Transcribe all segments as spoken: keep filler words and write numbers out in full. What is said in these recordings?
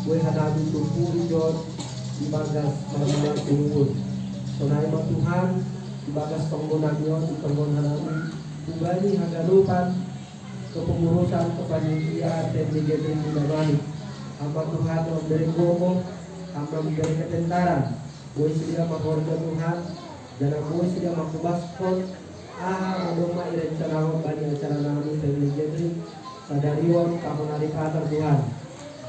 Boi hanami tumpu ijot ibagas marmula tinuhun. Sonai ma Tuhan, ibagas tonggo nami on, itonggohon hanami hubani haganupan kepengurusan kepanitiaan family gathering di Damanik. Ham ma Tuhan mambere gogoh, ham mambere ketentaran. Boi sidea marhorja Tuhan, janah boi sidea mangkobaskon aha na domma irencanahon bani acara nami family gathering sadari on tahun ari Patar Tuhan.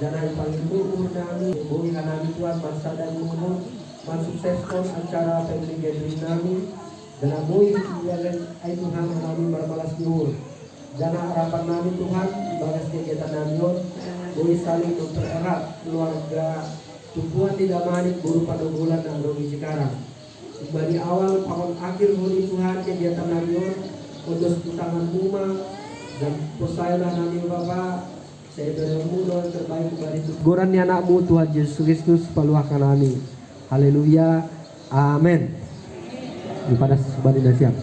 Janah ipangindo uhur nami, boi hanami Tuhan marsada ni uhur mansukseskon acara family gathering nami, janah boi ibagas ai Tuhan hanami marmalas ni uhur. Janah harapan nami Tuhan, ibagas kegiatan nami on, boi saling mempererat keluarga tumpuan di Damanik boru panunggulan na adong di Cikarang. Bani awal pakon akhir huni Tuhan kegiatan nami on, ondos tu tangan-Mu ma, dan porsaya nami Bapa, sai iberehon-Mu do terbaik bani tumpuan. Goran ni Anak-Mu Tuhan Yesus Kristus paluahkan nami. Haleluya. Amin. Ipadas bani na siap.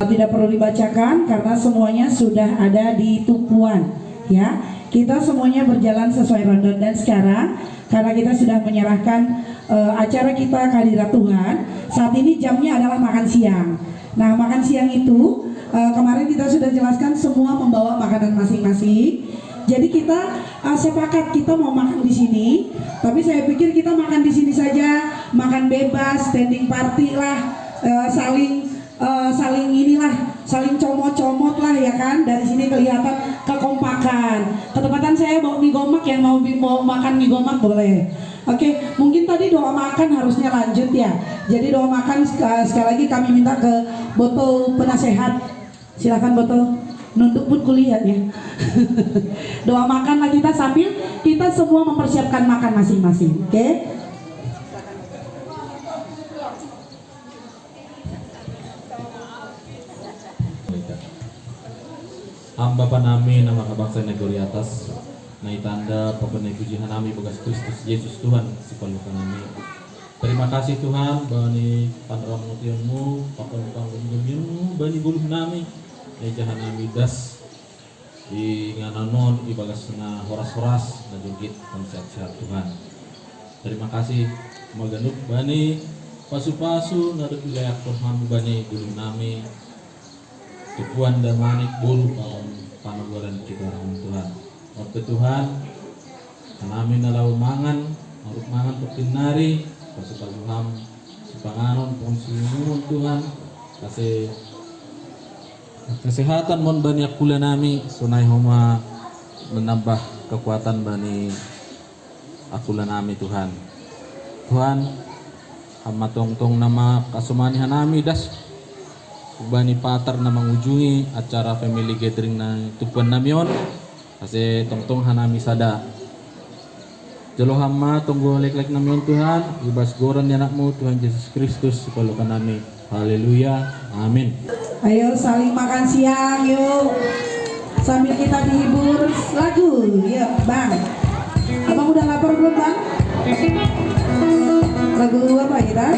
Tidak perlu dibacakan karena semuanya sudah ada di tumpuan, ya. Kita semuanya berjalan sesuai rundown dan sekarang karena kita sudah menyerahkan eh, acara kita kehadirat Tuhan. Saat ini jamnya adalah makan siang. Nah, makan siang itu eh, kemarin kita sudah jelaskan semua membawa makanan masing-masing. Jadi kita eh, sepakat kita mau makan di sini, tapi saya pikir kita makan di sini saja, makan bebas, standing party lah, eh, saling eh, saling inilah, saling comot-comot lah ya kan. Dari sini kelihatan kekompakan. Ketepatan saya bawa mie gomak, yang mau bi- mau makan mie gomak boleh. Oke, mungkin tadi doa makan harusnya lanjut ya. Jadi doa makan sek- sekali lagi kami minta ke Boto penasehat. Silakan Boto, nunduk pun kulihat ya. Doa makanlah kita sambil kita semua mempersiapkan makan masing-masing. Oke? Ham Bapa nami na mangkabangsa i nagori atas, na itanda pakon na ipuji hanami bagas Kristus Jesus Tuhan, Sipaluahkan nami. Tarima kasih Tuhan bani panramotion-Mu pakon panggomgomion-Mu bani goluh nami, na ija hanami das inganan on ibagas na horas-horas, na jogit, na sehat-sehat Tuhan. Tarima kasih haganup bani pasu-pasu na dob ilayakon Ham bani goluh nami, tumpuan Damanik boru pakon panunggulan Cikarang Tuhan. On pe Tuhan, hanami na laho mangan, marhitei mangan tongtong nari, pasu-pasu Ham sipanganon pakon siunuman Tuhan, kasih kesehatan-Mu bani angkula nami, sonai homa menambah kekuatan bani angkula nami Tuhan. Tuhan, Ham ma tongtong na mangkasomani hanami das bani Patar na mangujungi acara family gathering na tumpuan nami on, ase tongtong hanami sada. Jalo Ham ma tonggo leklek nami on Tuhan, ibagas goran ni Anak-Mu Tuhan Yesus Kristus, Sipaluahkan nami. Haleluya. Amin. Ayo saling makan siang yuk. Sambil kita dihibur lagu, yuk Bang. Abang udah lapar belum Bang? Lagu apa kita?